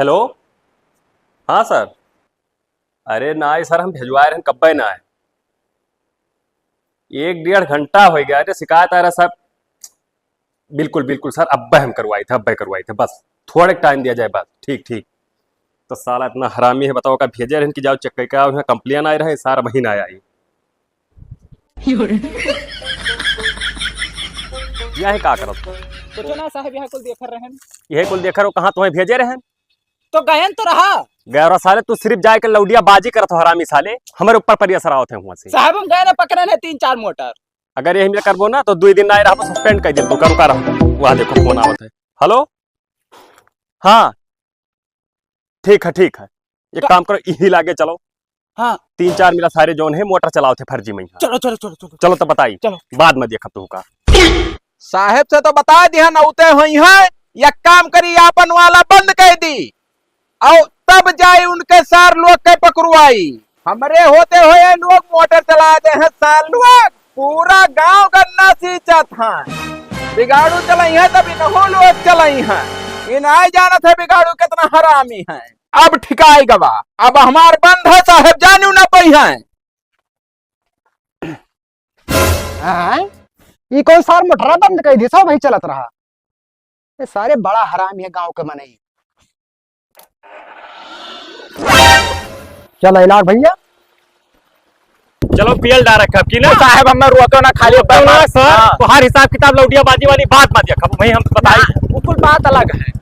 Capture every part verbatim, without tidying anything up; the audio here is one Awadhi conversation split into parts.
हेलो, हाँ सर। अरे नाहीं सर, हम भेजवाए रहन, कब्बे नाहीं। एक डेढ़ घंटा होइ गया, अरे शिकायत आ रहा सर। बिल्कुल बिल्कुल सर, अब्बे हम करवाई थे, अब्बे करवाई थे, बस थोड़े टाइम दिया जाए बस। ठीक ठीक। तो साला इतना हरामी है, बताओ, का भेजे रहन कि जाओ चेक करके आओ, यहाँ कंप्लेन आए रहे, सारा महीना आया ही। यह का करत? कुछ ना साहब, यह कुल देख रहन। यह कुल देख रहो, कहाँ तुम्हें भेजे रहन? तो गयन तो रहा। गैरा साले, तू सिर्फ जाए के लौडिया बाजी करत हो हरामी साले, हमारे ऊपर परिया सरावत है हुआ से। साहब, हम गए ना पकड़न है तीन चार मोटर। अगर यही में करबो ना तो दुई दिन ना रहबो, सस्पेंड कर दे तू, का रुका रहो। वहाँ देखो फोन आवत है। हेलो, हाँ, ठीक है, ठीक है, एक का- काम करो, यही लागे चलो। हाँ। तीन चार मिला सारे जौन है मोटर चलावत है फर्जी में। चलो, चलो, चलो, चलो। चलो तो बताई। चलो। बाद में देखा तू का। साहेब से तो बता दिया ना, उते होई है, एक काम करी, आपन वाला बंद कर दी, और तब जाई उनके सार लोग के पकड़वाई। हमरे होते हुए लोग मोटर चला दे हैं सार लोग, पूरा गांव गन्ना सींचत हैं। बिगाड़ू चलई है तब इनहू लोग चलई हैं, इ नाहीं जानत है बिगाड़ू कितना हरामी है। अब ठिकाई गवा, अब हमार बंद है साहेब, जानू ना पई है। हाँ? ई कौन सार मोटरा बंद कर दी, सब वही चलत रहा। ये सारे बड़ा हरामी है गांव के मनई। चल इलाज भैया। चलो पीएल डाल रखा आपकी ना। साहब, हमें रोको ना, खाली ऊपर कौन मार। है सर? हाँ। तो हर हिसाब किताब लौटिया बाजी वाली बात मत देखा, वही हम बताई। हाँ, वो कुल बात अलग है।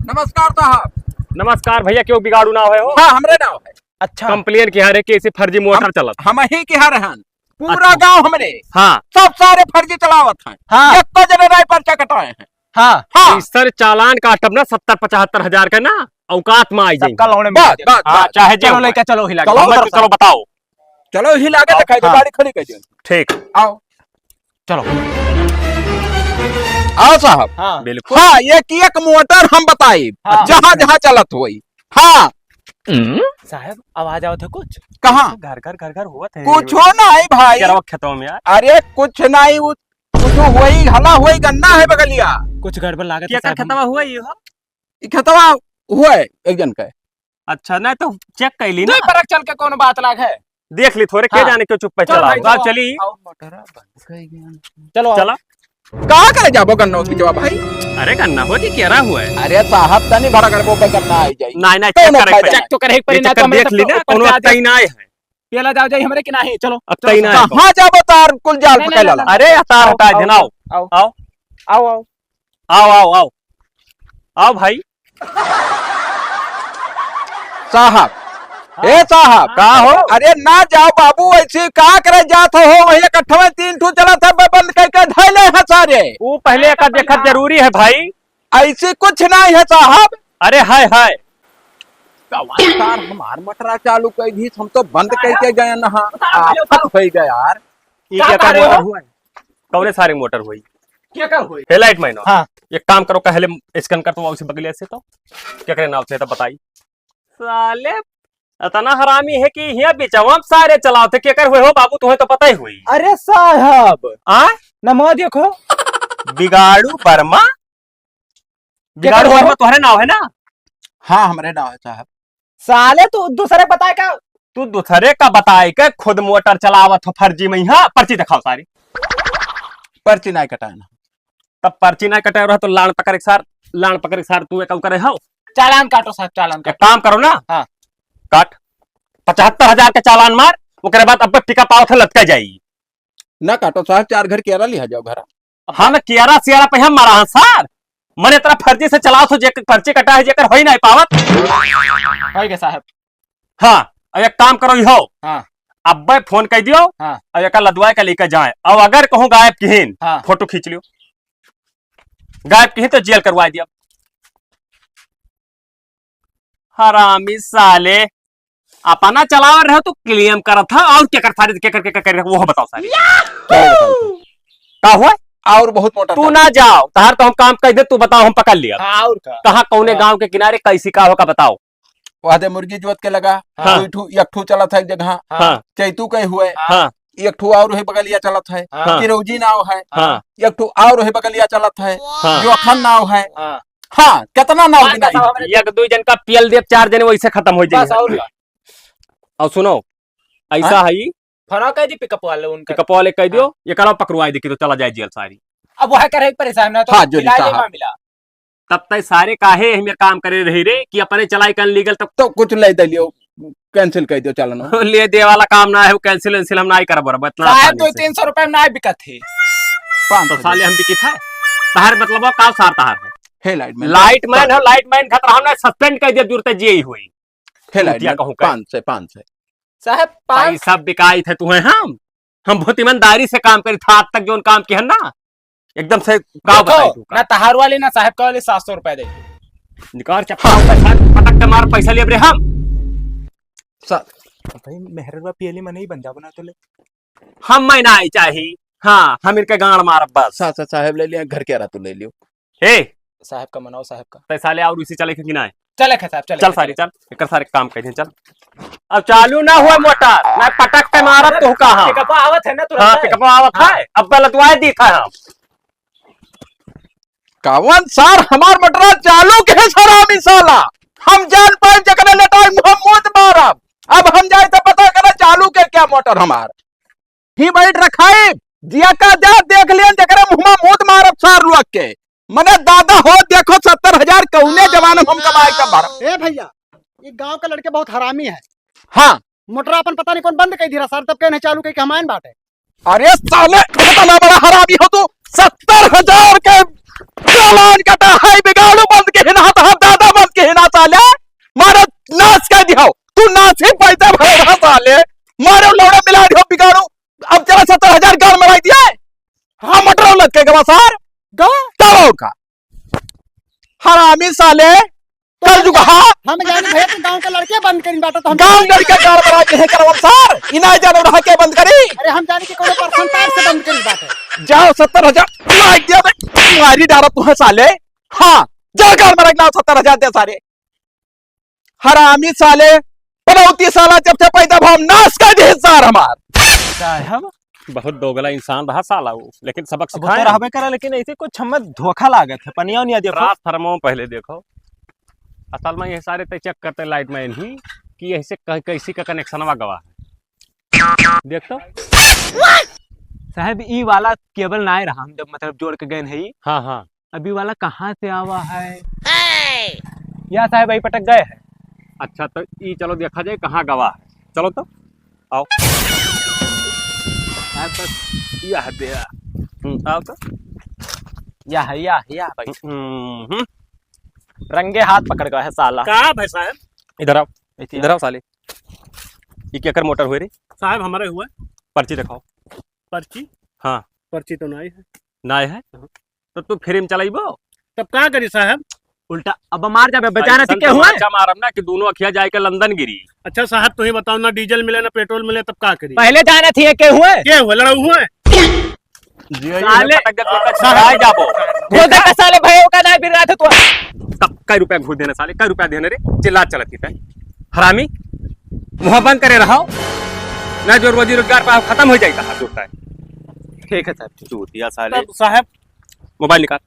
नमस्कार साहब। नमस्कार भैया, क्यों बिगाड़ू नाव है हो? हाँ, हमरे नाव है। अच्छा। कंप्लेन किया रे कि ऐसी फर्जी मोटर हम, चलत। हम ही किहा रहन। पूरा अच्छा। गांव हमरे। हाँ। सब सारे फर्जी चलावत हैं। हाँ। एको जने नाहीं पर्चा कटाए हैं। हाँ। हाँ। तो इस सर चालान काटब ना सत्तर पचहत्तर हजार का ना, औकात में आई जाएंगे। सबका लौड़े में बस, आ जाएंगे। बस, हाँ, बस। चाहे जे चलो हो। लेके चलो हिला के। चलो, हम चलो, चलो। चलो बताओ। चलो हिला के हाँ, दिखाई दो, हाँ। गाड़ी खड़ी कर दो। ठीक। आओ। चलो। आओ साहब। हाँ। बिल्कुल। हाँ, एक एक मोटर हम बताई, हाँ। जहाँ जहाँ चलत होई। हाँ। साहब, आवाज आवत है कुछ? कहाँ? घर घर, घर घर होत है। कुछ हो नाहीं भाई। केरवा खेतवा में यार। अरे कुछ नाहीं, वो कुछ होई, हला होई, गन्ना है बगलिया। कुछ गड़बड़ लागत है केकर साहब, हम खेतवा हुआ ये हो? ई खेतवा हुआ है एक जन का। अच्छा, नाहीं तो चेक कर ली ना। परक चल के कौन बात लाग है? देख ली थोड़े, के हाँ। जाने क्यों चुप्पे चलो चला भाई, होगा। चलो। चली। आओ, मोटर बंद कर गया। चलो, आओ। चला। का करे जाबो गन्ना उसकी जवाब भाई? अरे गन्ना हो जी, केरा हुआ है। अरे साहब, तनी भरा कर वो गन्ना आई जाई। नाहीं, नाहीं, कौन चेक करे फायदा? पहले। चेक तो करे, एक बार ये ना चक्कर तो हमरे देख सब ली ना, ऊपर कोनो से आ जाए। अक्कई ना है। पेला जाओ जाई हमरे कि नाहीं, चलो। अक्कई चलो, ना है। कहाँ जाबो तार कुल जाल नाहीं, पकड़ नाहीं, लाला? नाहीं, अरे, तार आओ, हटा आओ, देना, आओ। आओ। आओ, आओ। आओ, आओ, आओ। आओ भाई। साहब, हाँ। ए साहब। का हो? अरे ना जाओ बाबू, ऐसे का करे जात हो? वही इकट्ठा में तीन ठो चलत है, ब-, बंद करके धइले हैं सारे। वो पहले का देखत जरूरी है भाई। ऐसे कुछ नाहीं है साहब। अरे हाय, हाय। गवार हमार मोटरा चालू कर दी, हम तो बंद करके गए ना। हाँ, आफत हो गया यार। ये का केकर मोटर हुआ है? कौने सारे मोटर हुई? केकर हुई? हेडलाइट मैन। हाँ। एक काम करो, कहले स्कैन कर तो उसे बगलिया से तो। केकरे नाव से तो बताई। साले इतना हरामी है कि यहाँ बिचवा में सारे चलावत है। केकर हुए हो बाबू, तुम्हें तो पता ही हुई। अरे साहब। आ? नमवा देखो। बिगाड़ू वर्मा। बिगाड़ू केकर हो? वर्मा तोहरे नाव है ना? हाँ, हमरे नाव है साहब। साले तू दूसरे बताए का? तू दूसरे का बताए के खुद मोटर चलावत हो फर्जी में, हाँ, पर्ची दिखाओ सारी। पर्ची नाहीं कटाए ना। तब पर्ची नाहीं कटाए रहा तो लान पकड़ के सार, लान पकड़ के सार तू एक करे हो। चालान काटो साहब, चालान एक काटो। काम करो ना। हाँ। काट। पचहत्तर हजार के चालान मार, ओकरे बाद अब पिकअप आवत है लटका जाई। ना काटो साहब, चार घर केरा लिहा जाओ घर। हम केरा सियारा पे हम मरा सार। मने तरह फर्जी से चलाओ तो जेकर पर्ची कटा है, जेकर हो ही नहीं पावत। होई गे साहब। हाँ, अब एक काम करो, ई हो। हाँ। अब्बे फोन कर दियो। हाँ। अब एका लदवाए का लेकर जाए। अब अगर कहूँ गायब किहिन, हाँ। फोटो खींच लियो। गायब किहिन तो जेल करवा दिया। हरामी साले, अपना चलावे रहे तो क्लेम करत था, और क्या कर सारे, क्या कर, क्या कर, वो बताओ सारे। क्या बताओ? का हुआ? और बहुत मोटा तू था। ना जाओ, तहार तो हम काम कर दे, तू बताओ, हम पकड़ लिया। हाँ, और का? कहाँ, कौने हाँ। गांव के किनारे, कैसी का होगा, बताओ। वह दे मुर्गी जोत के लगा, हाँ। दो ठू, एक ठू चलत है एक जगह, हाँ। चैतू के हुए, हाँ। एक ठू और है बगलिया चलत है, हाँ। चिरौजी नाव है, हाँ। एक ठू और है बगलिया चलत है, हाँ। जोखन नाव है, हाँ। हाँ, कितना नाव बस, गिनाई? बस, हमरे एक दुइ जन का पियल देब, चार जने वैसे खतम होइ जाई। बस, और का? और सुनो, ऐसा हाँ? है, फोन कह दी पिकअप वाले उनका। पिकअप वाले कह दियो, हाँ। ये करो पकड़वाई देखी तो चला जाए जेल सारी। अब वह करे परेशान ना तो हाँ, जो मिला साहब। मामला। तब तय सारे काहे यही मेरे काम करे रही रे कि अपने चलाई कर लीगल तब तो कुछ ले दे लियो, cancel कर दियो चलन। ले दे वाला काम ना है, वो cancel वेंसिल हम ना ही करब, बराबर इतना साहब, आसानी दो से। तीन सौ रुपए में ना बिकत है। पाँच सौ तो साले हम बिकित है। तहार मतलब का सार तहार है? हे लाइट मैन। लाइट मैन हो, लाइट मैन खतरा हम ना suspend कर दिया, जरूरत है जी ही हुई। हे लाइट भूतिया मैन, कहूँ का। पाँच सौ, पाँच सौ। साहब, पाँच पैसा बिकाई थे तुम्हें हम। हम बहुत ईमानदारी से काम करी था आज तक, जोन काम किहन ना, एकदम से का देखो, बताई तू का? ना तहार वाले ना साहब का वाले सात सौ रुपए दे। निकाल चप्पल ऊपर साथ पटक के मार, पैसा लेब रे हम। सा- भाई, मेहरवा पियली में नहीं बन जाबो ना तो ले। हम मैं ना आई चाही। हाँ, हम इनके गांड मारब बस। सा-, सा-, साहब ले लिया, घर के रहा तू ले लियो। ए! साहब का मनाओ, साहब का। तै साले और उसी चले के कि ना? चले के साहब, चले चल के, सारे, चले। चल। एकर सारे काम कइले, चल। अब चालू ना हुआ मोटर, मैं पटक के मारब तो कहाँ? पिकअप आवत है ना तुरंत। हाँ, पिकअप आवत हाँ। है। अब गलतवाए दी था हम। कवन सार हमार मोटरा चालू के है हरामी साला? हम जान पाए जकरे लेटाई मुँह मूत मारब। अब हम जाए तो पता करे चालू के क्या मोटर हमार। ही बैठ रखाई, जिया का जा देख लियन, जेकरे मुँह में मूत मारब सार लोग के। मने दादा हो, देखो सत्तर हजार कौने जमाने में हम कमाई का भरब। ए भैया, ये गांव के लड़के बहुत हरामी है। हाँ। मोटर अपन पता नहीं कौन बंद कर दिया सार, तब कहने चालू कई के हमायन बाटे। अरे साले, इतना बड़ा हरामी हो तू, सत्तर हजार के चालान कटा है, बिगाड़ू बंद के हिना, तो हम दादा बंद के हिना साले, मारे नाश कर दिया। तू नाश ही पैसा भरे रहा साले, मारे लौड़ा मिला दिया बिगाड़ू। अब चला सत्तर हजार गाड़ मराई दिया। हाँ, मोटर लग के गवा सार। गवा? तब और का? हरामी साले, कल जुग, हाँ? हम जाने भैया, तू गांव के लड़के बंद करी बाटा, तो हम गांव लड़के गाड़ मराई के है करवा सार। इना जाने रहा के बंद करी। अरे, हम जाने कि कोनो पर्सन तार से बंद करी बाटा। जाओ, सत्तर हजार लाग दिया बे। मारी डारा तू है साले। हाँ, जा गाड़ मराई लाओ सत्तर हजार दे सारे। हरामी साले, पनौती साला जब से पैदा भा, नाश कर दे सार हमार। साहब, बहुत दोगला इंसान रहा साला वो, लेकिन सबक अब वो तो सिखाए। रहबे करे, लेकिन ऐसे कुछ हमें धोखा लागत है, पनिया उनिया देखो। ट्रांसफार्मर पहले देखो, असल में ये सारे तय चेक करते लाइट मैन ही कि ऐसे कै-, कैसी का कनेक्शनवा गवा है। देख तो। साहब, ई वाला केबल ना रहा, हम जब मतलब जोड़ के गए हैं ई। हाँ, हाँ। अभी वाला कहाँ से आवा है? या साहब, यही पटक गए है। अच्छा, तो ई चलो देखा जाए कहाँ गवा है। चलो तो, आओ। साहब, बस यह दे। हम्म, आओ तो। या है, या, या भाई। हम्म, हम्म। रंगे हाथ पकड़ गया है साला। का भाई साहब? इधर आओ, ऐसे इधर आओ साले। ये केकर मोटर हुए रे? साहब, हमारे हुए। पर्ची दिखाओ। पर्ची? हाँ। पर्ची तो नाई है। नाई है? हाँ। तो तू फ्री में चलाइबो? तब का करी साहब? उल्टा अब मार जाबे, बेचारा ऐसन थी के हुए? तमाचा मारब ना कि दोनों अखिया जाए के लंदन गिरी। अच्छा साहब, तू ही बताओ ना, डीजल मिले ना पेट्रोल मिले, तब का करी? पहले जाना थी के हुए? के हुए? लड़ाऊ हुए? जियो, ये साले। पटक दे, पटक दे, आ जाबो। बोल दे, साले भाई, ओका ना बिगड़ा था तू। तब कै रुपया घूस देने साले, कै रुपया देने रे, चिल्ला चलत ही तै। हरामी, मुँह बंद करे रहो, ना जो रोजी रोजगार पाओ, खत्म हो जाएगा हाथ उठता है। ठीक है साहब, ठीक। चूतिया साले। तब साहब। मोबाइल निकाल,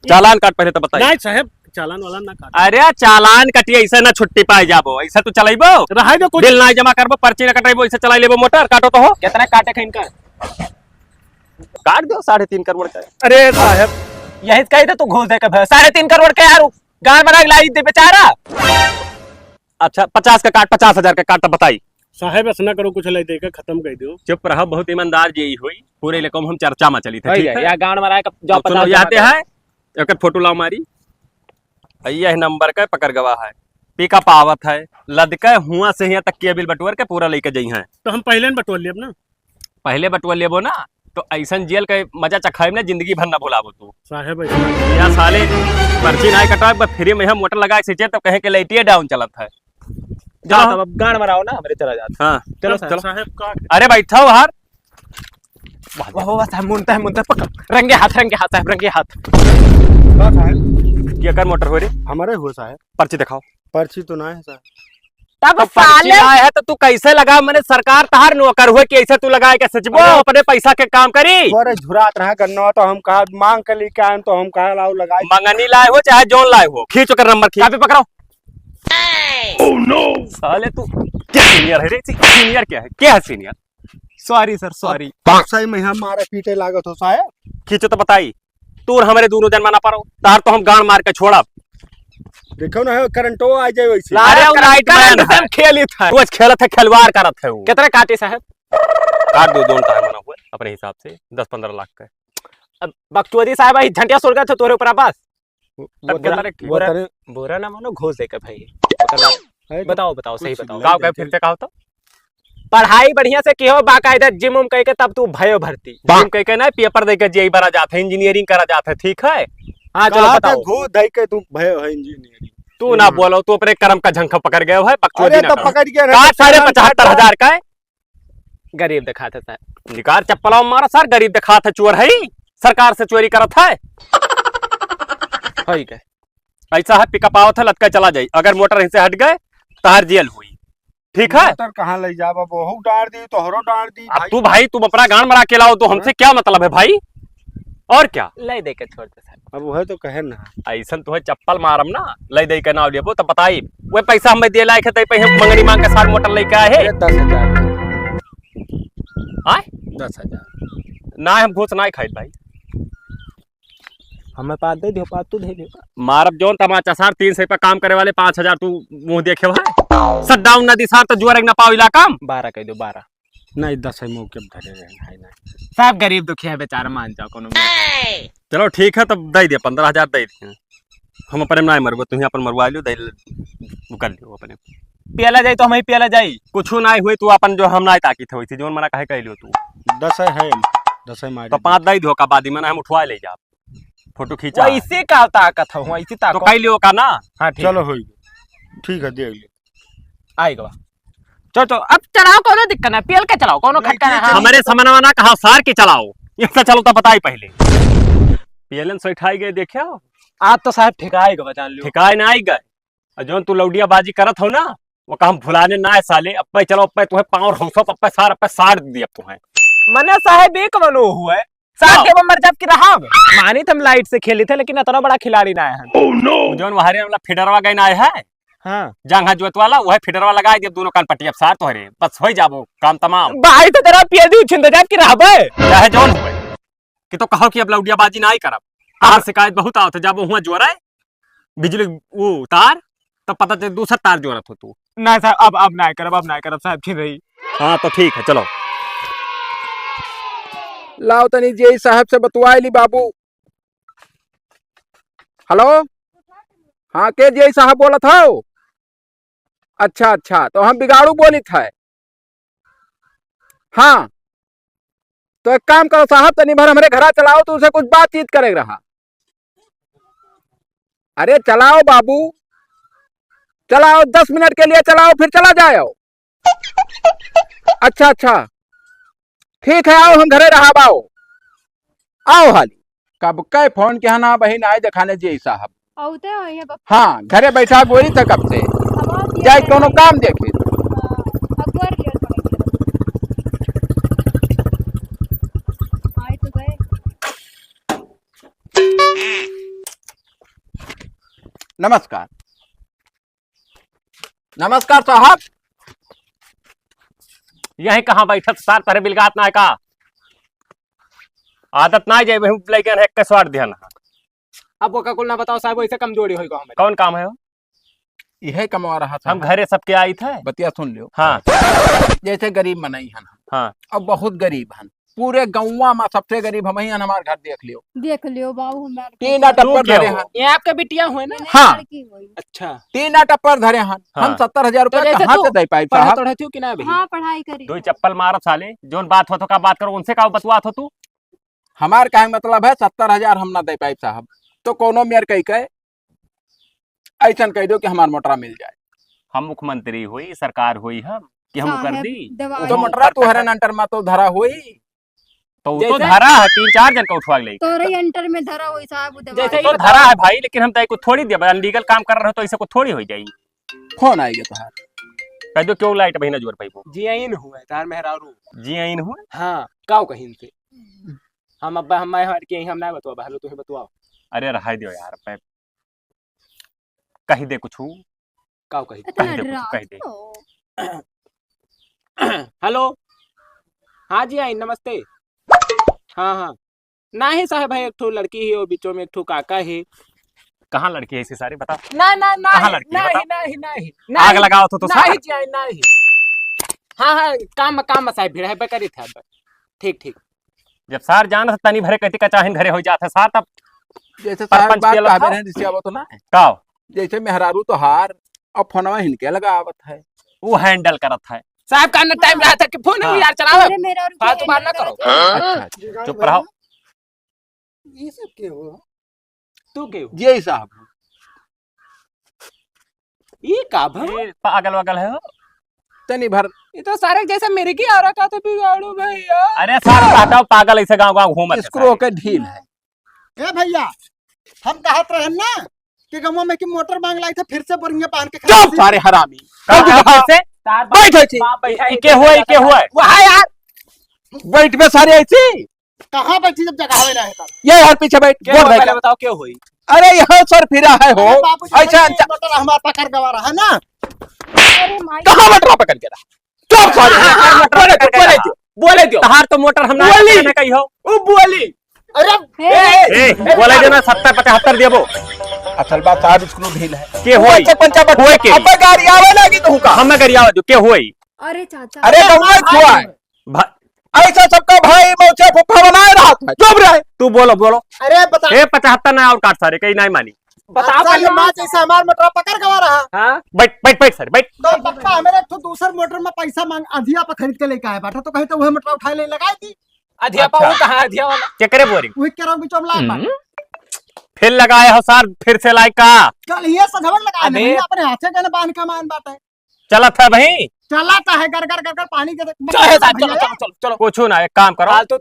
चालान काट पहले तो बताइए। नहीं साहब, चालान वाला ना काट। अरे चालान कटिए, ऐसे ना छुट्टी पाए जाबो, ऐसे तो चलाइबो। रहे दो कुछ। बिल ना जमा करबो, पर्ची ना कटाइबो, ऐसे चलाई लेबो मोटर, काटो तो हो। कितना काटे के इनका? काट दो साढ़े तीन करोड़ का। अरे साहब। यही कही थे तू घूस दे के भे-, साढ़े तीन करोड़ के यार, गाड़ बना के लाई दे बेचारा। अच्छा, पचास का काट, पचास हजार का काट, तब बताई। साहब, ऐसा ना करो, कुछ ले दे के खत्म कर दो। चुप रहो, बहुत ईमानदार जी हुई, पूरे इलाकों में हम चर्चा में चली थे, ठीक है? या गाड़ में आए, जाओ, तो चलो, पचास हजार याद है, एक फोटो लाओ मारी। यह नंबर का पकड़ गवा है, पिकअप आवत है, लदके हुआ से यहाँ तक केबिल बटोर के पूरा लेके जाई हैं। तो हम पहले न बटोर लेब ना। पहले बटुआ लेबो ना, तो ऐसन जेल के मजा चखाइब ना, जिंदगी भर ना भुलाबो तू। साहेब, ऐसा या साले, पर्ची नाय कटाए, बस फ्री में हम मोटर लगा के सींचे, तब कहे के लाइटिए डाउन चलत है। जा, हाँ। तब अब गाड़ मराओ ना, हमरे चला जात। हाँ, चलो, चलो, साहब। चलो। साहब का अरे, बैठा हो बाहर। वाह, वाह, वाह, साहब, मुनता है, मुनता है, पकड़। रंगे हाथ, रंगे हाथ, साहब, रंगे हाथ। का साहब? केकर मोटर हो रे? हमारे हो, साहब। पर्ची दिखाओ। पर्ची तो ना है, साहब। तब तब पर्ची साले लाए है तो तू कैसे लगा? मैंने सरकार तहार नौकर हुए कि ऐसे तू लगाए के सचबो? अरे अपने पैसा के काम करी। अरे झुरात रहा गन्ना तो हम कहा मांग के लेके आए तो हम कहा लाओ लगाए। मंगनी लाए हो चाहे जौन लाए हो, खींच ओकर नंबर खींच। कापी पकड़ो। साले तू क्या सीनियर है रे? सीनियर क्या है? क्या है सीनियर? सॉरी सर, सॉरी। सही में हम मारे पीटे लागत हो साहेब। खींचो तो बताई। तू और हमरे दोनों जन मना पारो, तार तो हम गांड मार के छोड़ब। देखो ना, करंटो आ जाए वैसे। ला अरे, रे, वो लाइट मैन करंट है। से हम खेलित है। तू आज खेलत है, खिलवाड़ करत है वो। कितने काटे साहब? काट दो, दोनों का है मना हुआ अपने हिसाब से दस पन्द्रह लाख का। अब बकचोदी साहब, आई झंटिया सुलगत है तोरे ऊपर बस। वो तब तरे, कितना रखे? वो बुरा, तरे बुरा ना मानो, घूस देके भाई। ओकर बाद अरे तो बताओ, बताओ, सही कुछ बताओ। नहीं गाँव का देते। फिर से कहो तो। पढ़ाई बढ़िया से किहो, बाकायदा जिम उम कह के तब तू भयो भर्ती। जिम कह के ना, पेपर दे के जेई बना जात है, इंजीनियरिंग करा जात है, ठीक है? हाँ, चलो कहा था बताओ। घूस दे के तू भयो है इंजीनियरिंग। तू ना हम्म। बोलो, तू अपने करम का झंखा पकड़ गए है, बकचोदी अरे ना तो करो। पकड़ के ना, काट साढ़े पचास पचाहत्तर हजार का है। गरीब दिखात है सर। निकार चप्पलाव मारा सर, गरीब दिखात है, चोर है, सरकार से चोरी करत है। है के? ऐसा है, पिकअप आवत है, लटका चला जाई, अगर मोटर यहीं से हट गए, तहार जेल हुई, ठीक है? मोटर कहाँ ले जाब, अब वहू डार दी, तोहरो डार दी अब भाई। तू भाई, तुम अपना गांड मरा के लाओ, तो हमसे हाँ। क्या मतलब है भाई? और क्या? ले दे के छोड़ दे सर। अब वह तो कहे ना। ऐसन तुहे चप्पल मारम ना, ले दे के नाव लेबो, तब बताई। वह पैसा हमें दे लायक है, तै पे हम मंगनी मांग के सार मोटर लेके आए हैं। अरे, दस हजार। आय? दस हजार। ना, हम घूस ना खाई भाई। हमें पाँच दे दियो, पाँच तू दे दियो। मारब जौन तमाचा सार, तीन सौ पे काम करे वाले पाँच हजार तू मुंह देखे है। शटडाउन ना दी सार, तो जुआर एक ना पाओ इलाका में। बारह कह दो, बारह। नहीं, दस है मौके पे धरे रहे, नहीं, नहीं। साहब गरीब दुखिया है बेचारा, मान जाओ कोनो में। चलो ठीक है, तब दे दिया, पन्द्रह हजार दे दिए। हम अपने में ना मरबो, तुम अपन मरवा लियो, दे ले, वो कर लियो अपने। पियला जाई तो हम ही पियला जाई। कुछ ना हुई, तू अपन जो हम ना ताकी थे वैसे, जोन मना कहे कह लियो तू। दस है, है, दस है मार तो दे। पाँच दे दियो का बाद में ना हम उठवा ले जा, फोटो खींचा। वैसे का ताकत है, वैसे तो ताकत। कह लियो का ना। हाँ, ठीक चलो है। होई। ठीक है, देख लियो। आएगा। चलो, चलो, अब चलाओ, कोनो दिक्कत ना, पियल के चलाओ, कोनो नहीं, खटका ना। ठीक है। हाँ। हमरे समनवा ना कहा सार के चलाओ, इनसे चलो तो बताई पहले। पियलन से उठाई गए, देखियो। आज तो साहब ठिकाए गवा, जान लो। ठिकाए ना आई गए। और जौन तू लौडिया बाजी करत हो ना, वो काम भुलाने ना है साले। अब्बे चलो, अब्बे तुम्हें पाँव रौसो, अब्बे सार, अब्बे सार दिया तुम्हें। मने साहब एक मनो हुए, सार हाँ। के मर जाब की रहा। मानी तो हम लाइट से खेली थे, लेकिन इतना बड़ा खिलाड़ी ना है। Oh no! जौन वहारे वाला फेडरवा गए ना है, हाँ। जांघा जोत वाला, वह फिडरवा लगाई दिया दोनों कान पट्टी, अब सार तोहरे, बस होई जाबो काम तमाम। भाई तो तेरा पियदी उछिंद जाब की रहबे। चाहे जौन हुए, कि तो कहो कि अब लौडिया बाजी ना ही करब। हाँ। तार शिकायत बहुत आवत है, जाबो हुआ जोरे, बिजली वो तार, तब पता चले दूसर तार जोरत हो तू। ना साहब, अब, अब ना करब, अब ना करब साहब, छिन रही। हाँ, तो ठीक है, चलो। लाओ तनी जेई साहब से बतवाए ली बाबू। हेलो, हाँ, के जेई साहब बोलत हो? अच्छा, अच्छा, तो हम बिगाड़ू बोलित है। हाँ, तो एक काम करो साहब, तनी भर हमरे घरा चलाओ, तो उसे कुछ बातचीत करे रहा। अरे चलाओ बाबू, चलाओ, दस मिनट के लिए चलाओ, फिर चला जाओ। अच्छा, अच्छा, ठीक है, आओ, हम घरे रहा, आओ, आओ हाली। कब के फोन किहा ना बहिन, आए देखाने जेई साहब। औते हो ये बप- हाँ, घरे बैठा गोरी था कब से। अब और ये जाए है। कोनो काम देखे। हाँ, अकबर लिया थोड़ा सा। आए तो गए। नमस्कार। नमस्कार साहब। यही कहाँ बैठत सार तोहरे बिलगात ना है का? आदत ना जाए, वही लइकन है, एक स्वाद ध्यान है। अब ओका कुल ना बताओ साहब, वैसे कमजोरी होई गाँव में। कौन काम है वो? यह कमवा रहा था। हम घरे सबके आई थे। बतिया सुन लियो। हाँ। जैसे गरीब मनई हन हम। हाँ। अब बहुत गरीब हन। पूरे गौवा में सबसे गरीब हमही हन, हमार घर देख लियो। देख लियो बाबू, हमार टीना टप्पर धरे हन। ये आपके बिटिया हुए ना? हाँ। लड़की हुई। अच्छा। टीना टप्पर धरे हन। हाँ। हम सत्तर हजार तो रुपया जैसे कहाँ तू से दे पाई पढ़ा साहब? तोड़े थी कि ना अभी? हाँ, पढ़ाई करी। दो चप्पल मारब साले, जोन बात हो तो का बात करो, उनसे का बतुआत हो तू? हमार कहे मतलब है सत्तर हजार हम ना दे पाई साहब, तो कोनो मेर कही के ऐसन कह दो कि हमार मोटरा मिल जाए। हम मुख्यमंत्री होई, सरकार होई हम, कि हम कर साहब, दी? दवाई तो मोटरा तोहरे नंटर में तो धरा होई। तो वो तो जैसे धरा है, तीन चार जन का उठवा ले। तोरे अंटर में धरा होई साहब, वो दवाई। जैसे तो धरा है भाई, लेकिन हम तो को थोड़ी दिया, अनलीगल काम कर रहे हो तो ऐसे को थोड़ी हो जाई। फोन आएगा तोहार। कह दो, क्यों लाइट बहिना जोर पाइबो? जियाइन हुए, तार मेहरारू। जियाइन हुए? हाँ, काव कहीं से? हम अब्बा, हम मैं हर के हम ना बतवा, बहलो तुहे बतवाओ। अरे रहाई दियो यार, पे कही दे कुछ। काव कही? इतना कही दे कुछ, डरात कही दे। हो। हेलो। हाँ जियाइन, नमस्ते। हाँ, हाँ। नाही साहेब, है एक ठो लड़की ही, वो बीचों में एक ठो काका ही। कहाँ लड़की है इसी सारी, बता। ना, ना, ना, कहाँ लड़की है, नहीं, बता। नहीं, नहीं, आग नहीं। लगावत हो तो नहीं, सार। जी, नहीं। हाँ, हाँ, काम में, काम में साहेब, भीड़ है, बेकरी था। ठीक, ठीक। जब सार जान से तनी भरे कहती का चाहिन घरे हो जात है सार, तब जैसे सार परपंच बात के अलग कहबे था। ना, जैसे आवत हो ना। का? जैसे मेहरारू तो हार, अब फोनवा हिनके लगावत है। वो हैंडल करत है। साहब का ना टाइम रहा था कि फोन हाँ। यार चलावे। अरे मेरा रुपया फालतू बात ना करो। हाँ? अच्छा, अच्छा, चुप रहो। ये सब के हो? तू के हो? जी साहब। ये का भा? ये पागल वागल है हो? तनी भर। ये तो सारे जैसे मेरे की और का तो बिगाड़ू भैया। अरे सारे कहता हूँ पागल ऐसे गाँव गाँव घूमत है इसको सारे। के ढील है। ए भैया, हम कहत रहन ना कि गमवा में की मोटर मांग लाई थे, फिर से बोरिया बांध के चुप खड़ा सारे हरामी। का, का, फिर से? तार बाप, बैठ ऐसे। बाप बैठा है, इके हुआ, इके हुआ। वहाँ यार। बैठ बे सारे ऐसे। कहाँ बैठी जब जगह हवे रहे तब? ये यार पीछे बैठ, के गोड़ हुआ, धर पहले के। बताओ के हुई? अरे यहाँ सर फिरा है हो। अरे बाबू जी, ऐसे ये अंचा- मोटर हमार पकड़ गवा रहा है ना। अरे माई। कहाँ मोटर पकड़ के रहा? चुप सारे। हाँ, हाँ, हाँ, बोले दो, बोले दो, बोले दो। तहार तो मोटर हम ना बोली। पकड़ने का ही हो। वो बोली। अरे, हे। ए, ए, ए, बोले दो ना, सत्तर पचहत्तर देबो। असल बात साहब, इसको ढील है। के होई? अच्छा, पंचा बट-, होई के? अब गाड़ी आवे लागी तो हुका। हमें गाड़ी आवे दो, के होई? अरे चाचा। अरे, अरे, तो वही हाँ, खुआ है। भा- ऐसा सबका भाई मौसे फुफा बनाए रहा था। चुप रहे। तू बोलो, बोलो। अरे, बता। ए, पचहत्तर ना और काट सारे, कहीं नहीं मानी। बताओ अच्छा, पहले। ये माँ जैसे हमार मोटरा पकड़ गवा रहा। हाँ। बैठ, बैठ, बैठ सर, बैठ। तो पप्पा हमारे एक ठो दूसर मोटर में पैसा मांग, अधिया पर खरीद के लेके आए बाटा, तो कहीं तो वह मोटरा उठाए ले लगाई थी। अधिया पर अच्छा। वो कहाँ अधिया वाला? केकरे बोरिंग? वही केरा बिचौला हम्म। बाटा। फिर लगाए हो सर, फिर से लाई का? कल ये सजवन लगाए अबे। नहीं, अपने हाथे गन बांध का मान बाटे। चलत है भाई। चलत है, गर, गर, गर, गर, पानी के देख। चलो, चलो, भैया। चलो, चलो, चलो। कुछ ना, एक काम करो। फालतू।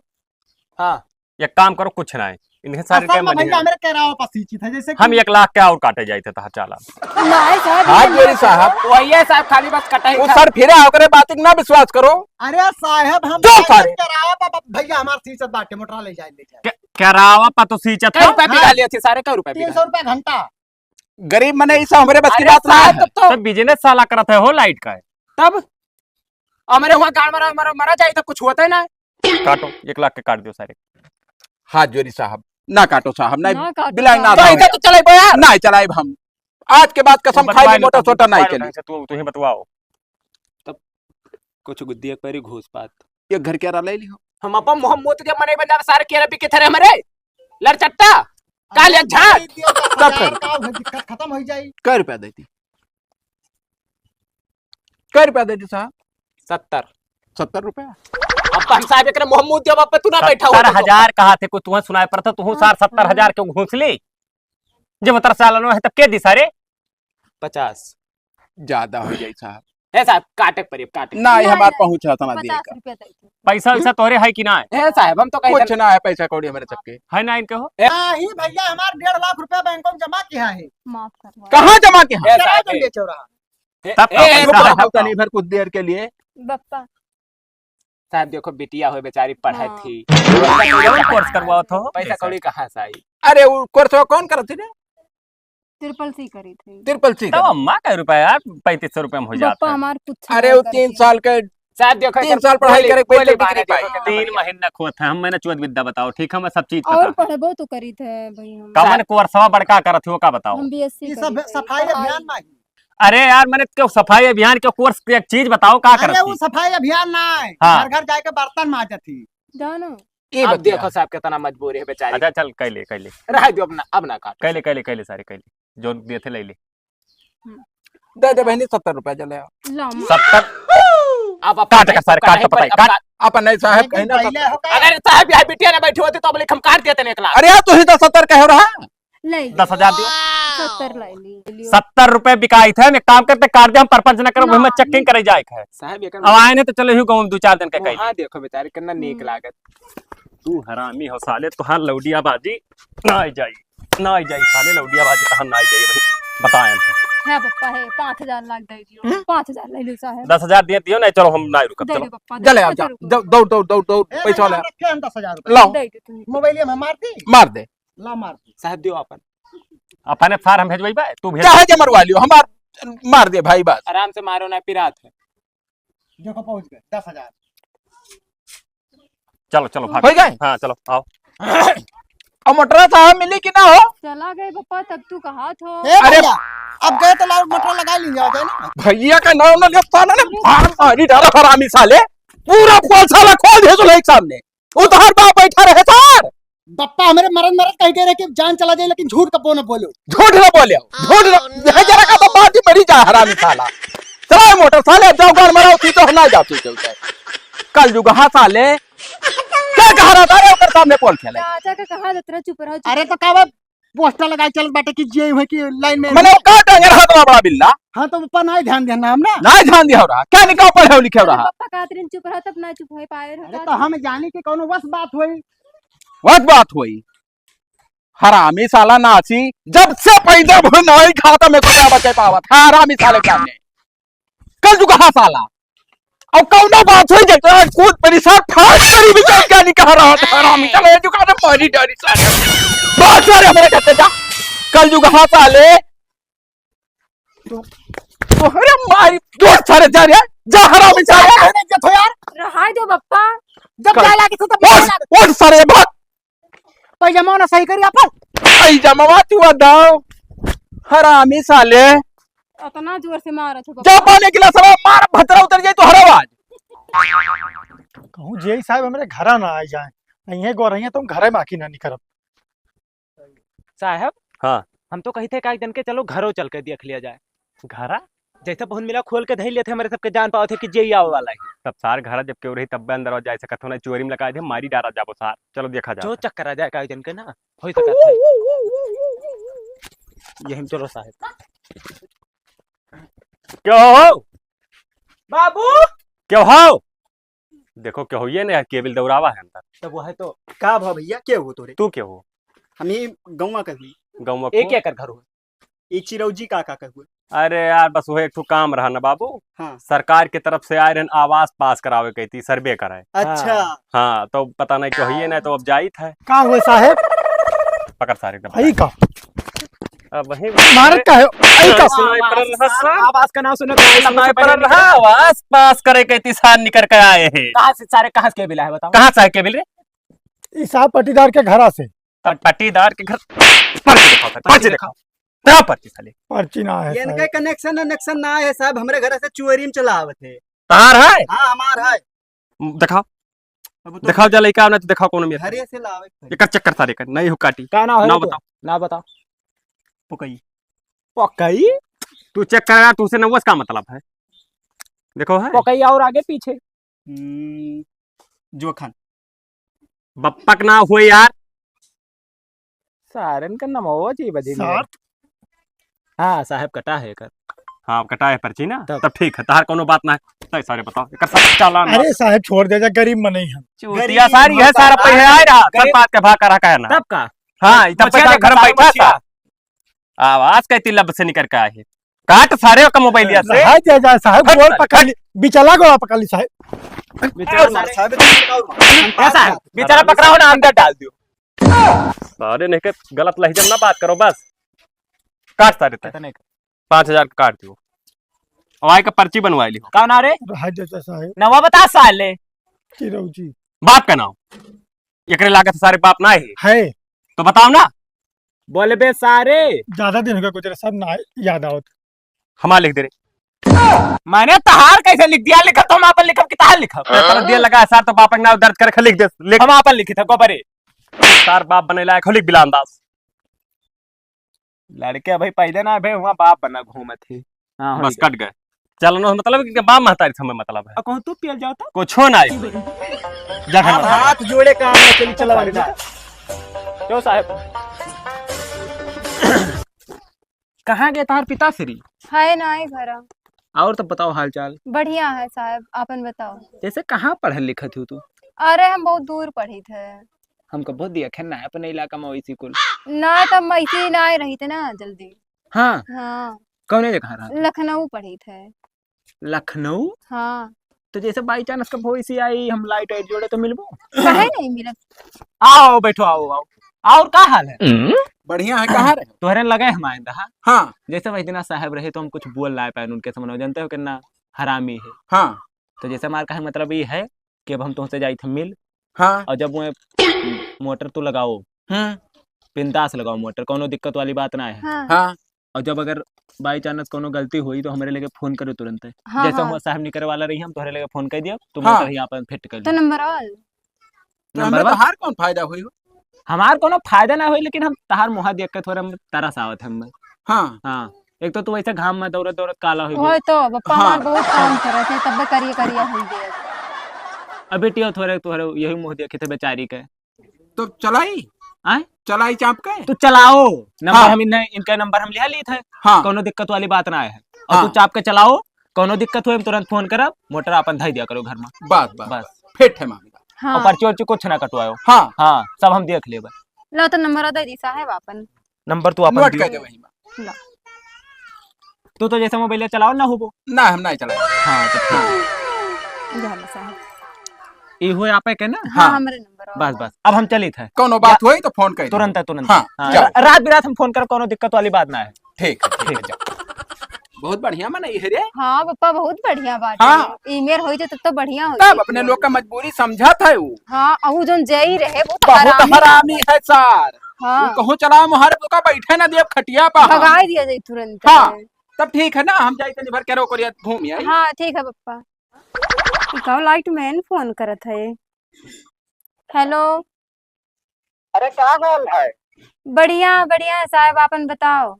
हाँ। एक काम करो, कुछ ना है। इन्हें सारे असल के में मन भैया, है। मेरे केरावा पर सींचित है, जैसे हम कि एक लाख के और काटे जाए थे, तहा चाला। नहीं साहब, हाँ, ये जोरी नहीं साहब। वही है साहब, खाली बस कटाई वो का। सर फिरा, ओकरे बात के ना विश्वास करो। अरे साहब, हम जो सारे। केरावा पर, भैया, हमार सींचत बाटे, मोटरा ले जाए, ले जाए। के-, केरावा पर तो सींचत कै हो। रुपया बीघा हाँ। लिए थे सारे, कै रुपया तीन सौ बीघा? रुपया घंटा। गरीब मने, ई सब हमरे बस की अरे बात ना साहब, है। तब तो तो बिजनेस साला करत है हो लाइट का है। तब हमरे वहाँ गाड़ मरा, मरा, मरा जाए तो कुछ होता ही ना। काटो, एक लाख के काट दियो सारे। हाथ जोड़ी साहब, ना काटो साहब, नहीं, ना काटो बिलाए ना साहब। तो ऐसे तो चलाइबो यार। नहीं चलाइब हम। आज के बाद कसम खाई, मोटा सोटा नहीं चली। तू, तू ही बतवाओ। तब कुछ गुद्दी एक पैरी घूस पात। ये घर के रहा ले लियो। हम अपन मुंह मोत दिया मने बंदा सारे केरा पी के थरे हमरे। लड़चट्टा। काल एक झाड़। तब कर। का हो, दिक्कत खत्म हो जाई। कै रुपया देती? कै रुपया देती साहब? सत्तर। सत्तर रुपया? अब हम साहब एकरे मुंह मोत दिया, बाप पे तू ना बैठा हो तो। सत्तर हजार कहा थे, कोई तुम्हें सुनाई पड़ता, तू सार सत्तर हजार क्यों घूस ली? जब उतर सालन में है, तब के दी सारे? पचास। ज्यादा हो जाई साहब। हे साहब, काटे के पड़ी, काटे के ना, ये पड़ी। हमार पहुँच है, तना दिए पचास का। रुपया दे दो। पैसा वैसा तोहरे है कि ना है? हे साहब, हम तो कहीं कुछ ना है, पैसा कौड़ी हमारे सबके। है ना इनके हो? हे। नहीं भैया, हमार डेढ़ लाख रुपया बैंक में जमा किया है। माफ करवा। कहाँ जमा किया? हे साहब, चौराहा। हे, तब का हे, पैसा रुको, है, रुको, तब का? तनी भर कुछ देर के लिए। बप्पा। साहब देखो, बिटिया हो बेचारी पढ़त हाँ। थी। कौन कोर्स करवावत हो? पैसा कौड़ी कहाँ से आई? अरे, वो कोर्स कौन करत थी रे? ट्रिपल सी करी थी। ट्रिपल सी तब करी। अम्मा का रुपया यार, पैंतीस सौ रुपया में हो जाता बप्पा है। हमार कुछ अरे, नहीं वो करती। तीन साल के, साहब देखो, तीन इधर साल पढ़ाई बोले, करे, कोई बोले डिग्री बारह नहीं पाई। देखो, तीन महीना खोत है, हम मैंने चौथ विद्या बताओ, ठीक है, मैं सब चीज और पता। पढ़बो तो करी थे भाई हम। कमन कोर्सवा बड़का करत हो का बताओ? हम बीएससी ये सब करी थे। सफाई पढ़ाई। अभियान में ही। अरे यार, मैंने क्यों सफाई अभियान के कोर्स के एक चीज बताओ, का अरे, करत वो थी? सफाई अभियान ना है, हाँ। घर घर जाके बर्तन माजत थी। जानो। ये अब बतिया। देखो साहब, कितना मजबूरी है बेचारी। अच्छा, चल, कैले, कैले। रह दो, अब ना, अब ना काटो। कैले, कैले, कैले, सारे कैले। जो दिए थे, ले ले। हम्म। दे दे बहनी, सत्तर रुपया जो ले आओ। ला, माँ। सत्तर। अब अपन काट का सारे, काट कहीं तो पता पर है, काट। अपन नहीं साहब, लेकिन कहीं ना पहले सत्तर। हो गया। अगर साहब यहाँ बिटिया ना बैठी होती, तो अब हम काट देते ना एक लाख। अरे यार, तू ही तो सत्तर कह रहा। ले ली। दस हजार दियो। सत्तर ले ली। सत्तर रुपए बिकाई थे, हम एक काम करते, काट दे, हम परपंच ना करब, ना, हमें चेकिंग नहीं। करे जाए के है। साहब, एकर अब आए ने तो चलो, ही गाँव में दो चार दिन के कही। हाँ, देखो बेचारे, कितना नीक हम्म। लागत। तू हरामी हो साले, तुहार लौडिया बाजी ना आई जाई, ना आई जाई साले, लौडिया बाजी तहार ना आई जाई भाई, बताए हम। है पप्पा, है, पाँच हजार लाख दे दियो। हम्म? पाँच हजार ले लो साहब। दस हजार दिए दियो, नहीं, चलो हम ना रुकब, दे चलो। दो पप्पा, दे ले, आओ, दे दो, दो, दो, दो, दो, ए, पैसा ले। रखे हैं दस हजार रुपया। लाओ। दे दो तुम। मोबाइलिया में मार दी? मार दे। ला मार दी। साहब दियो अपन। अपने फार्म भेजवाई बा, तू भेज। चाहे जे मरवा लियो, हमार मार दे भाई बस। आराम से मारो ना, पिरात है। देखो पहुंच गए दस हजार। चलो, चलो, भाग। हो गए? हाँ, चलो, आओ। अब मोटरा साहब मिली कि ना हो? चला गए पप्पा, तब तू कहा थो। ए अरे भैया, अब गए तो लाओ मोटरा लगा ली, आ जाए ना। भैया का नाम ना ले, साला ने मार मारी डाला हरामी साले। पूरा खोल साला, खोल दे तो एक सामने। वो तो हर बाप बैठा रहे सार। बप्पा हमरे मरद मरद कह के रहे कि जान चला जाए, लेकिन झूठ कबो न बोलो। झूठ ना बोले, झूठ ना, यह जरा का तो बात ही मरी जा हरामी साला। चलाओ मोटर साले, अब जाओ गाड़ मराओ, तू तो ना जाओ, तू चलते। कल जुग हाँ साले, क्या कहा रहा था रे, ओकर सामने कौन खेले? चाचा का कहा जतरा चुप रहो, चुप अरे तो रहो। का बात, पोस्टर लगाए चलत बाटे कि जे हुए कि लाइन में मने का टांगे रहा तो बड़ा बिल्ला। हाँ, तो ऊपर नहीं ध्यान देना हम ना। नहीं ध्यान दिया हो रहा, क्या निकाल पढ़े हो लिखे हो अरे रहा? पप्पा कहत रहे चुप रहो, तब ना चुप हो पाए रहो, अरे कहत तो रहे। हम जानी कि कौनो वस बात हुई। वस बात हुई। हरामी साला नाची, जब से पैदा भई नाई खाता में कोई बचे पावत। हरामी साले क्या ने? कल जुग हाँ साला। और कौनो बात हुई जब तक कूद परी सार फाड़ करी भी चल क्या नहीं कह रहा था। हरामी साले जुग ने मारी डारी साले। बहुत सारे हमारे घर से जा। कल जुग हाँ साले। तो, तो अरे मारी दो सारे जा रे। जा हरामी साले। अरे इज्जत हो यार। रहाई दो बप्पा। जब कल जाए लागे तो तब उठ, उठ सारे भाग। पैजामा ना सही करी आपन। पैजामा तू बताओ। हरामी साले। इतना जोर से मारत हो जा बप्पा। पानी गिलास में मार भतरा उतर जाए तो हर आवाज। कहूँ जेई साहब हमरे घरा ना आ जाए। यहीं गोरैया तुम घरे बाकी ना निकरब। साहब। हाँ। हम तो कही थे का एक दिन के चलो घरों चल के देख लिया जाए। घरा? जैसे बहुत मिला खोल के धई लेते हमरे सबके जान पावत है कि जेई आवे वाला है। तब सार घरा जब केहू रही तब अंदर आ जाए सकत हो ना, चोरी में लगा दे मारी डारा जाबो सार। चलो देखा जाए। जो चक्कर आ जाए का एक दिन के ना, हो सकत है। यही में चलो साहब। क्यों हो? बाबू! क्यों हो? देखो, केहू ये नहीं, केबिल दौड़ावा है अंदर। तब वह तो का भा भैया, के हो तोरे? तू के हो? हम ही गौवा के हुई। गौवा एक को? एकर घर हो। ई चिरौजी काका के हुए। अरे यार, बस वह एक ठो काम रहा ना बाबू। हाँ। सरकार के तरफ से आए रहन आवास पास करावे के थी, सर्वे कराए। अच्छा। हाँ, तो पता नहीं केहू ये नहीं, तो अब जाइत है। का हुए साहेब? पकड़ सारे एकदम। आई का? अब वही मारत का है? आई का? स्नाइपर रहा साहब। आवास का नाम सुने तो ऐसा स्नाइपर रहा, आवास पास करे के तीसान निकर के आए हैं। कहाँ से सारे, कहाँ से केबिल है बताओ? कहाँ से है केबिल रे? ई साहब पट्टीदार के घरा से। तब पट्टीदार के घर पर्ची दिखाओ, पर्ची दिखाओ। दिखाओ। दिखाओ पर्ची साले। पर्ची ना है ये इनका साहब। कनेक्शन, कनेक्शन ना है साहब, हमरे घर से चोरी में चला आवत है। तार है? हाँ, हमार है। दिखाओ। अब तो दिखाओ जा लइका, ना तो दिखाओ कौनो मेर। घरे से लावे के पड़ी। एकर चेक कर सारे कर, नहीं हो काटी। का ना हो ना तो? बताओ। ना बताओ। पकई। पकई? तू चेक करेगा, तू से नौवस का मतलब है? देखो है। पकई और आगे पीछे। हम्म, जोखन। बप्पक ना हो यार। सारन का नमवा जी बजे में। सात? हाँ, साहब कटा है एकर। हाँ, कटा है पर्ची ना? तब। तब ठीक है, तार कौनो बात ना है। तय सारे बताओ, एकर सब चालान अरे ना। साहब, छोड़ दे जा, गरीब मनई हम। चूतिया गरीब सारी है, सारा पैसा आए रहा, गरीब। सब बात के भाग करा का है ना? तब का? हाँ, इतना मछिया पैसा देखा घर में साहब, बैठा मछिया। था। आवाज कहती लब से निकर के आए है। काट सारे का मोबाइल से। रहा जा, जा साहब, हट गोड़ सारे, पकड़ हट। ली, बिचला गोड़ा पकड़ ली साहब। बिचला सारे। साहब, ए साहब, बिचला पकड़ा हो ना, अंदर डाल दियो। सारे नहीं के गलत लहजा में ना बात करो बस। काट सारे तय। कितने का? पाँच हजार का काट दियो। और आए का पर्ची बनवा ली हो। कौन आ रे? रहा जा, जा साहब। नवा बता साले। चिरौजी। बाप का नाम। एकरे लागत सारे बाप ना है। है। तो बताओ ना। बोले बे सारे। ज्यादा दिन हो गया गुजरे, सब ना याद आवत। हमार लिख दे रे। मैंने तहार कैसे लिख दिया? लिखब तो हम आपन लिखब कि तहार लिखब? तेरे तरफ दिया लगा है, सार तो बाप के नाम दर्ज करके लिख दे, लिख। हम आपन लिखी था गोबरे। सार बाप बने लायक हो, लिख बिलान दास। लड़के अभी पैदा ना भे, हुआ बाप बना घूमत ही। हाँ, हो बस गया। कट गए। चलो ना, मतलब कि बाप महतारी से हमें मतलब है। अब कहूँ तू पियल जाओ तो? कुछो ना है। जा घर आप में। हाथ जोड़े काम में चली, चला वाली ना। क्यों साहब? कहाँ गए तहार पिताश्री? है ना, है घरा। और तब बताओ हाल चाल। बढ़िया है साहब, आपन बताओ। जैसे कहाँ पढ़ल लिखत हो तू? अरे हम बहुत दूर पढ़ी थे। हमको बहुत दिया खेलना है अपने इलाका में वैसी कुल। ना तब वैसे ही ना रही थे ना जल्दी। हाँ। हाँ। कौने जगह रहत है? लखनऊ पढ़ित है। लखनऊ? हाँ। तो जैसे by chance कब होइसी आई, हम light वाइट जोड़े तो मिलबो? काहे नहीं मिलत? आओ, बैठो, आओ, आओ। और का हाल है? बढ़िया है, कहाँ रहे? तोहरे लगे हम आए रहा। हाँ। जैसे वही दिना साहब रहे तो हम कुछ बोल लाए पाए उनके सामने, जानते हो कितना हरामी है। हाँ। तो जैसे हमार कहे मतलब ये है कि अब हम तुमसे जाई थे मिल। हाँ। और जब वो मोटर तू लगाओ, हम्म। बिंदास लगाओ मोटर, कोनो दिक्कत वाली बात ना है। हाँ। हाँ। और जब अगर by chance कोनो गलती होई तो हमरे लगे फोन करो तुरंत। हाँ, जैसे हाँ। हुआ साहब निकरे वाला रही, हम तोहरे लगे फोन कर दिया, तू हाँ। मोटर यहाँ पर फिट कर तो लियो। नंबर और? तो नंबर हमें वन। तोहार कौन फायदा होई हो? हमार कोनो फायदा ना होई, लेकिन हम तहार मुहा देख के थोड़ा तरस आवत है हमें। हाँ। हाँ। एक तो तू ऐसे घाम में दौड़त दौड़त काला हो गई। ओए तो, पप्पा हाँ। हमार बहुत काम करत है, तब करिए करिए हो गए। अब बेटियों थोड़े, थोड़े यही मुँह देखे थे बेचारी के। तो चलाई? आय? चलाई चाप के? तू चलाओ। नंबर हाँ। हम इन्हें, इनका नंबर हम लिया ली थे। हाँ। कोनो दिक्कत वाली बात ना है। और हाँ। तू चाप के चलाओ, कोनो दिक्कत हो, हम तुरंत फोन करब, मोटर अपन धई दिया करो घर में। बस, बस, बस। बस। फिट है मामला। हाँ। और पर्ची वर्ची कुछ ना कटवाओ। हाँ। हाँ, सब हम देख लेबे। लो तो नंबर दे दी साहब अपन। नंबर तू अपन नोट दियो। कर दे वहीं में। लो। तू तो जैसे मोबाइल चलाओ ना होबो। ना, हम नहीं चलाओ। हाँ, तो ठीक। जा लो साहब। ई हुए आपे के ना? हाँ, हाँ। हमरे नंबर बस, बस। अब हम चलित है। कोनो बात या होई तो फोन कर तुरंत दियो। है, तुरंत। हाँ, हाँ, जाओ। र-, रात बिरात हम फोन कर, कोनो दिक्कत वाली बात ना है। ठीक है, ठीक है, ठीक। जाओ। बहुत बढ़िया मनई है रे। हाँ पप्पा, बहुत बढ़िया बात हाँ। है। ई मेर होई तो तब तो बढ़िया होई तब। अपने लोग का मजबूरी समझत है वो। हाँ, अहू जोन जई रहे, वो तो बहुत हरामी हरामी है सार। हाँ। वो कहूँ चला मोहर तो का बैठे ना देव खटिया पर। भगाई दिया जाई तुरंत। हाँ, तब ठीक है ना, हम जाई तनी भर के रोक घूम आई। हाँ, ठीक है पप्पा। ई का लाइट मैन फोन करत है? हेलो। अरे, का हाल है? बढ़िया, बढ़िया है साहब, आपन बताओ।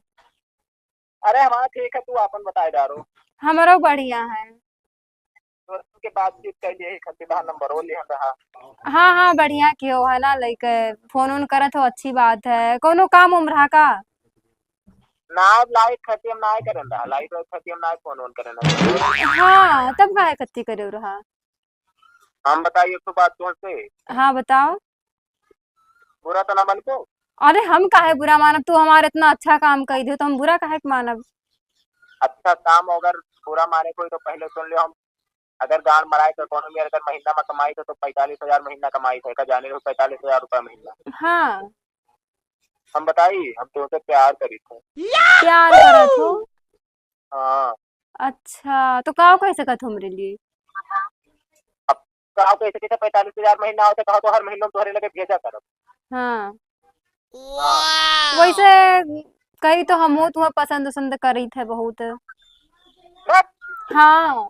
अरे, हमारा ठीक है, तू आपन बताए डारो। हमरो बढ़िया है। दोस्त के बातचीत कर लिए, खातिर तहार नंबर वो लिहन रहा। हाँ, हाँ, बढ़िया कियो है ना, लइके फोन उन करत हो, अच्छी बात है। कोनो काम उम रहा का? ना, लाइट खत्म ना करन रहा, लाइट वाइट खत्म ना, फोन उन करन रहा। हाँ, तब काहे कत्ती करे रहा? हम बताई एक ठो बात तुमसे। हाँ, बताओ। बुरा तो ना मानबो? अरे, हम काहे बुरा मानब? तू हमार इतना अच्छा काम कई दियो, तो हम बुरा काहे के मानब? अच्छा काम अगर बुरा माने कोई तो पहले सुन लियो, हम अगर गांड मराए तो कोनो भी अगर महीना में कमाई तो, तो पैंतालीस हजार महीना कमाई थे, का जाने रहो पैंतालीस हजार रुपया महीना। हाँ। हम बताई, हम तुमसे प्यार करी थे। प्यार करत हो? हाँ। अच्छा, तो का कह सकत हो हमरे लिए? अब का कह सके थे, पैंतालीस हजार महीना होते, कहा तो हर महीना में तोहरे लगे भेजा करब। हाँ। हाँ। वैसे कही तो हमहू तुम्हें पसंद उसंद करी थे बहुत। बस। हाँ।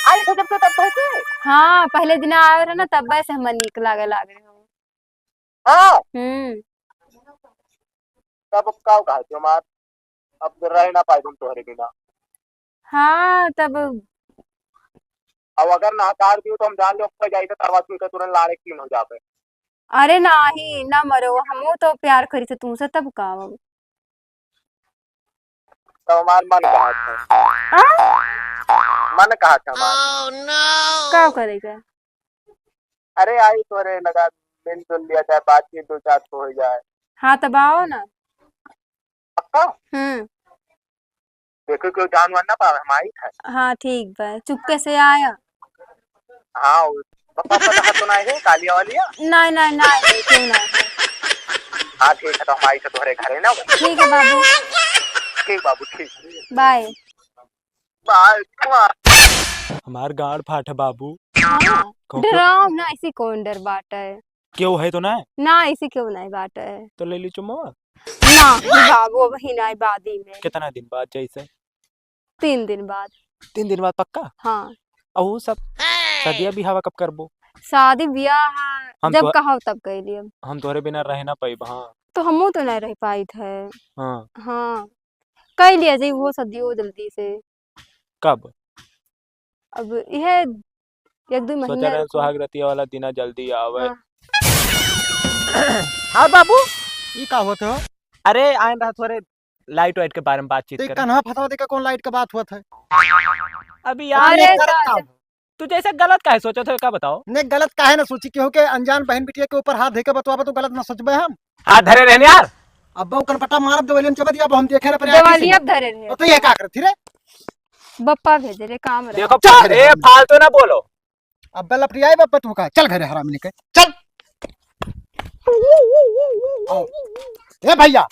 आई तो जब से तब से? हाँ, पहले दिन आए रहे ना, तब से हमें नीक लागे लाग रहे हो। हाँ। हम्म। तब अब का कहा जो मार, अब तो रह ना पाए हम तोहरे बिना। हाँ, तब अब अगर नहकार दियो तो हम जान लो, ऊपर जाई तो तरवा छुई के तुरंत लाड़े कीन हो जाबे। अरे नाही, ना मरो, हमहू तो प्यार करी थे तुमसे, तब का अब? तो हमार मन कहा था। आ? मन कहा था हमार। का करेगा? अरे आई तोरे लगा, मिलजुल लिया जाए, बातचीत दो चार तो हो जाए। हाँ, तब आओ ना। पक्का? हम्म। देखो, कोई जान वान ना पावे, हम आई था। हाँ, ठीक बा, चुपके से आया। हाँ, वो पप्पा, पता है तो ना है, कालिया वाली है? नहीं, नहीं, नहीं, नहीं, क्यों नहीं है? हाँ, ठीक है, तो हम आई थे तुम्हारे घर है ना। ठीक है बाबू। ठीक बाबू, ठीक। बाय। बाय। हमार गाड़ फाट है बाबू। हाँ, कहूँ के डराओ ना, ऐसी कौन डर बाटे? केहू है तो ना? ना, ऐसी केहू नहीं बाटे। तो ले ली चुम्मा? ना, बाबू, अबही नहीं, बादी में। कितना दिन बाद जैसे? तीन दिन बाद। तीन दिन बाद पक्का? हाँ। अहू सब शादिया बिहावा कब करबो? शादी बियाह हम जब तो कहो तब कर लियो। हम तोहरे बिना रह ना पाइब, हाँ। तो हमहू तो नहीं रह पाइत है। हाँ। हाँ। कर लिया जाई वो शादियो जल्दी से। कब? अब इहे एक दो सोचा महीना रहे रुको। सुहाग रतिया वाला दिना जल्दी आवे। हाँ। हाँ बाबू, ई का होत हो? अरे आए रहा थोड़े लाइट वाइट के बारे में बातचीत ते करे। कन्हा फंसा देखा कौन लाइट के बात होत है? अभी यार अरे ये करत का चाचा, हो? तू जैसे गलत काहे सोचत हो, का बताओ? ने गलत काहे ना सोची, केहू के अनजान बहन बिटिया के ऊपर हाथ धे के बतवाबे तो गलत ना सोचबे हम। हाथ धरे रहने यार। अब वो कनपटा मारब देवलिया में चबत, अब हम देखे ना पर आँखी से। देवलिया धरे रहे। तो ये का करत थी रे? बप्पा भेजे रे काम रहा। देखो, चल, ए, फालतू ना बोलो। अब लपटियाई बप्पा तू का, चल घरे हरामी लेके, चल। आओ। ए भैया,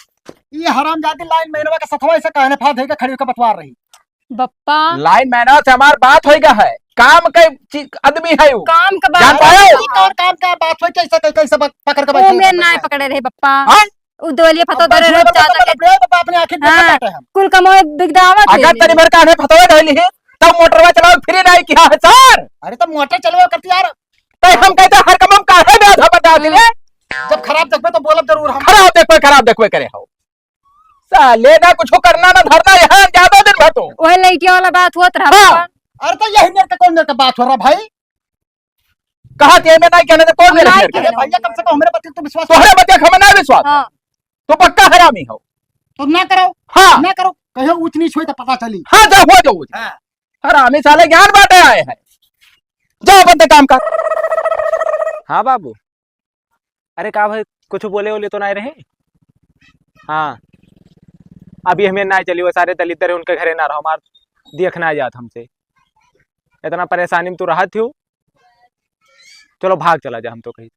ये हरामजादी लाइन मैनवा के सथवा ऐसे कहने फाड़ धइके खड़ी होके बतवार रही। बप्पा। लाइन मैनवा से हमार बात होइगा है, काम के ची-, आदमी है वो। काम के बात जान पाए? है। और काम का बात होई, कैसे, कैसे बक-, पकड़ के बैठे ओमे हैं? नाय पकड़े रहे बप्पा। हाँ? उ देवलिया फतो अब धरे बात रहे, हुआ, चाचा बता, के। बता, बता, अपने आँखी देखा हाँ, बाटे हम। कुल कमाए बिगदावत अगर है। तनी भर का आने फतवा धइली है, तब मोटरवा चलाओ, फिर नहीं किया है सर। अरे, तब मोटर चलवा करती यार। तो हम कहते हर काम हम काहे में आधा बता दिले? जब खराब देखबे तो बोलब जरूर हम। खराब देखबे, खराब देखबे करे हो। साले ना कुछ करना ना धरना, यहाँ ज्यादा दिन भर तो। वही लइटिया वाला बात होत रहा हाँ। बप्पा। अरे तो यही मेरे का कौन मेरे का बात हो रहा भाई? कहा थे मैं नहीं कहने दे, कौन मेरे नहीं मेरे का? कहने भैया कम से कम हमरे बतिया तो विश्वास तोहरे बतिया हम ना विश्वास। हाँ। तो पक्का हरामी हो। तो ना करो। हाँ। ना करो, कहो ऊंच नीच होई तो पता चली। हाँ, जा हो जाओ। हाँ। हरामी साले ज्ञान बांटे आए हैं। जा अपन काम कर। हाँ बाबू। अरे का भाई, कुछ बोले वोले तो नहीं रहे? हाँ, अभी हमें ना चली, वो सारे दलिद्दर है, उनके घरे ना रहो, हमार देखना जात हमसे। इतना परेशानी में तू रहत हो, चलो भाग चला जा, हम तो कही।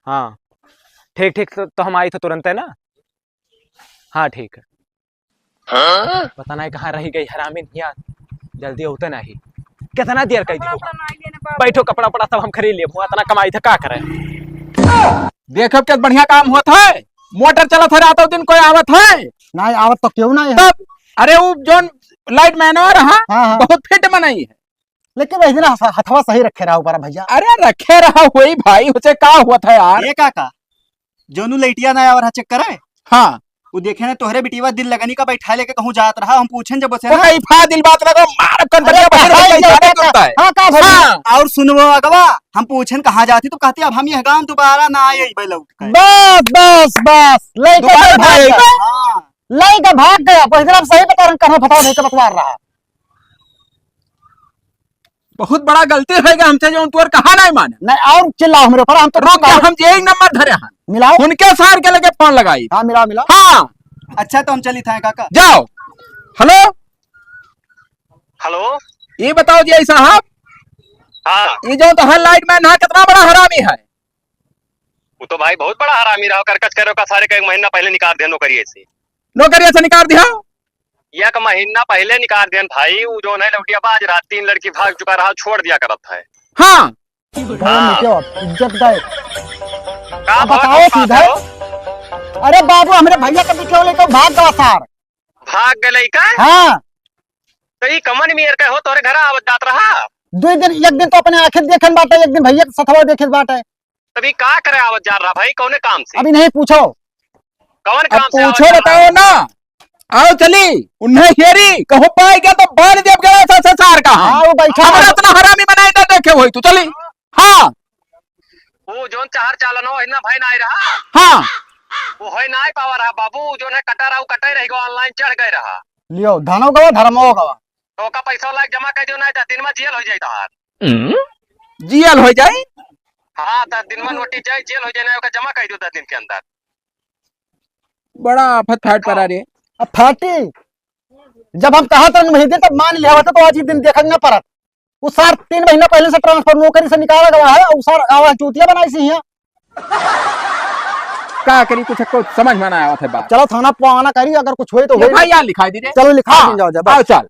हाँ, ठीक, ठीक, तो, तो हम आई थे तुरंत, है ना? हाँ, ठीक है। हाँ? पता नहीं कहाँ रही गई हरामी हिया, जल्दी होते नहीं। कितना देर कर दी? बैठो, कपड़ा उपड़ा सब हम खरीद लेब, इतना कमाई थे का करे? देखब के बढ़िया काम होत है, मोटर चलत है, रातों दिन कोई आवत है? नहीं आवत तो क्यों नहीं है? तब, अरे वो जोन लाइट मैनवा रहा, हाँ, हाँ। बहुत फिट मनई है। लेकिन वही दिन हथ-, हथवा सही रखे रहा ऊपर भैया। अरे रखे रहा वही भाई, उसे का हुआ था यार? ये काका, जोनू लइटिया ना आवर हा चेक करे? हाँ। वो देखे ना तोहरे बिटिया दिल लगनी का बैठा लेके कहूँ जात रहा, हम पूछन जब उसे वो ना। कहीं फा दिल बात लगा, मार कन अरे बढ़िया बहिर कहाँ हो गई, ये जाने बेटा? तुरता है। हाँ, का भइल? हाँ। और सुनवो अगवा, हम पूछन कहाँ जाती तो कहती अब हम यह गाँव दोबारा ना आए अइबे लौट के। बस, बस, बस, लइका दोबारा ना भाग आए। गया। हाँ। लइका भाग गया, बस इतना सही बता रहे हैं, कहाँ फंसा नहीं तो बतवार रहा। बहुत बड़ा गलती होइगा हमसे, जो तोर कहा नहीं माने। नहीं, और चिल्लाओ हमरे ऊपर, हम तो रुक जा, हम जे एक नंबर धरे हैं। मिलाओ। उनके सार के लगे फोन लगाई। हाँ, मिलाओ, मिलाओ। हाँ। अच्छा, तो हम चली था काका। जाओ। हेलो। हेलो। ये बताओ जी साहब। हाँ। ये जो तोहार लाइट मैन है, कितना बड़ा हरामी है? वो तो भाई बहुत बड़ा हरामी रहा, करकच करे का सारे का एक महीना पहले निकाल दिया नौकरी से। नौकरी से निकाल दिया? एक महीना पहले निकाल दिया भाई, वो जो है लौटिया बाज रहा, तीन लड़की भाग चुका रहा, छोड़ दिया करत है। हाँ। भाई, हाँ। क्या इज्जत गए। का अब भाग बताओ भाग सीधा। हो? अरे बाबू, हमरे भैया के बिटिया लेके भाग गवा सार। भाग गए का? हाँ। तो ई कमन मियर के हो, तोरे घर आवत जात रहा? दो दिन, एक दिन तो अपने आँखें देखन बाटे, एक दिन भैया के सथवा देखत बाटे। तभी का करे आवत जा रहा भाई, कौने काम से? अभी नहीं पूछो। कौन अब काम से आवत पूछो, जा रहा? बताओ ना। आओ चली, उन्हें हेरी, कहूँ पाए गया तो बाल देव गया सा, सा, सार का हम। हाँ, वो बैठा हमारा है। इतना हरामी बनाए ना देखे हुई तू, चली। हाँ। वो जोन चार चालन हो, इतना भाई ना आए रहा। हाँ। वो है ना आए पावा रहा बाबू, जो है कटा रहा, वो कटे रही गो, online चढ़ गए रहा। लियो, धनो गवा, धर्मो गवा। तो ओका पैसा लाग जमा कर दियो, नहीं तो दिन में जेल हो जाए तोहार। हम्म? जेल हो जाए? हाँ, दस दिन में नोटिस जाए, जेल हो जाए, नहीं ओका जमा कर दियो दस दिन के अंदर। बड़ा आफत फाट पड़ा रे। अब फाटी, जब हम कहा तो वही दिन तब मान लिया होता तो आज ये दिन देखा ना पड़त। वो सार तीन महीना पहले से transfer नौकरी से निकाला गया है, वो सार आवाज चूतिया बनाई सी है। का करी, कुछ को समझ में ना आवत है बात। चलो थाना पवाना करी, अगर कुछ होई तो ये होई। भाई यार लिखाई दीजिए। चलो लिखा हाँ, दीजिए, जाओ, जाओ, बस। आओ चल।